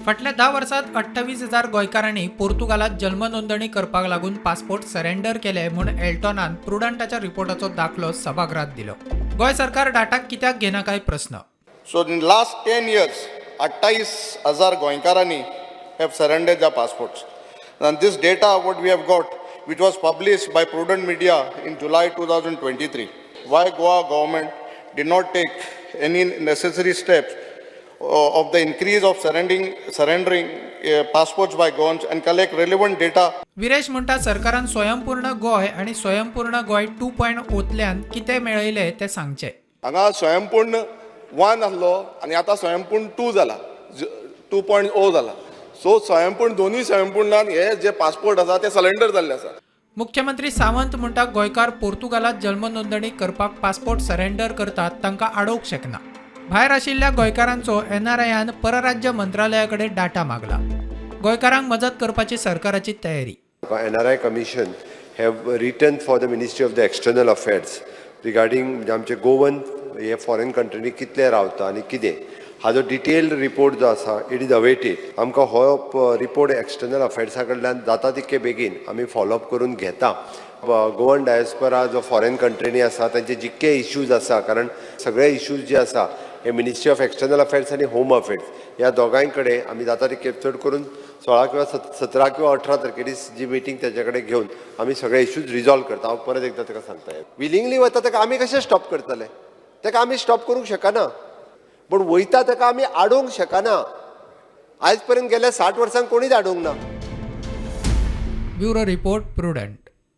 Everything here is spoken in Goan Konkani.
फाटल्या 10 वर्सात 28,000 गोंयकारांनी पोर्तुगालात जल्म नोंदणी करपाक लागून पासपोर्ट सरेंडर केले म्हूण एल्टॉनान प्रुडंटाच्या रिपोर्टाचो दाखलो सभागृहात दिलो. गोंय सरकार डाटाक कित्याक घेना काय प्रस्न. So in last 10 years 28,000 गोंयकारांनी have surrendered their passports. And this data what we have got, which was published by Prudent Media in July 2023. Why Goa government did not take any necessary steps of the increase of surrendering passports by Goans and collect relevant data? Viresh म्हणटा, सरकारान स्वयंपूर्ण गोंय आनी स्वयंपूर्ण गोंय 2.0तल्यान कितें मेळयलें तें सांगचें. हांगा स्वयंपूर्ण 1 आसलो आनी आतां स्वयंपूर्ण 2 जाला, 2.0 जाला. सो स्वयंपूर्ण, दोनूय स्वयंपूर्णान हे जे पासपोर्ट आसा ते सलेंडर जाल्ले आसा. मुख्यमंत्री सावंत म्हणटा, गोंयकार पोर्तुगालात जल्म नोंदणी करपाक पासपोर्ट सरेंडर करतात तांकां आडोवंक शकना. भायर आशिल्ल्या गोंयकारांचो एनआरआयन परराज्य मंत्रालया कडेन डाटा मागला. गोंयकारांक मजत करपाची सरकाराची तयारी. NRI Commission have written for the Ministry of the External Affairs regarding म्हणजे आमचे गोवन हे फॉरेन कंट्रीनी कितले रावता आनी कितें, हाजो डिटेल्ड रिपोर्ट जो आसा, it is awaited. आमकां हो रिपोर्ट एक्सटर्नल अफेर्सा कडल्यान जाता तितके बेगीन आमी फॉलोअप करून घेता. गोवन डायस्परा जो फॉरेन कंट्रीनी आसा, तांचे जितके इश्यूज आसा, कारण सगळे इश्यूज जे आसा हे मिनिस्ट्री ऑफ एक्सटर्नल अफेर्स आनी होम अफेर्स ह्या दोगांय कडेन आमी जाता तितके, चड करून 16 किंवा 17 किंवा 18 तारखेर जी मिटींग तेच्या कडेन घेवन आमी सगळे इश्यूज रिजॉल्व करता. हांव परत एकदां ताका सांगता, विलिंगली वता ताका आमी कशें स्टॉप करतले? ताका आमी स्टॉप करूंक शकना, पूण वयता ताका आमी आडोवंक शकना. आयज पर्यंत गेल्या 60 वर्सांक कोणीच आडोवंक ना. Bureau report, prudent.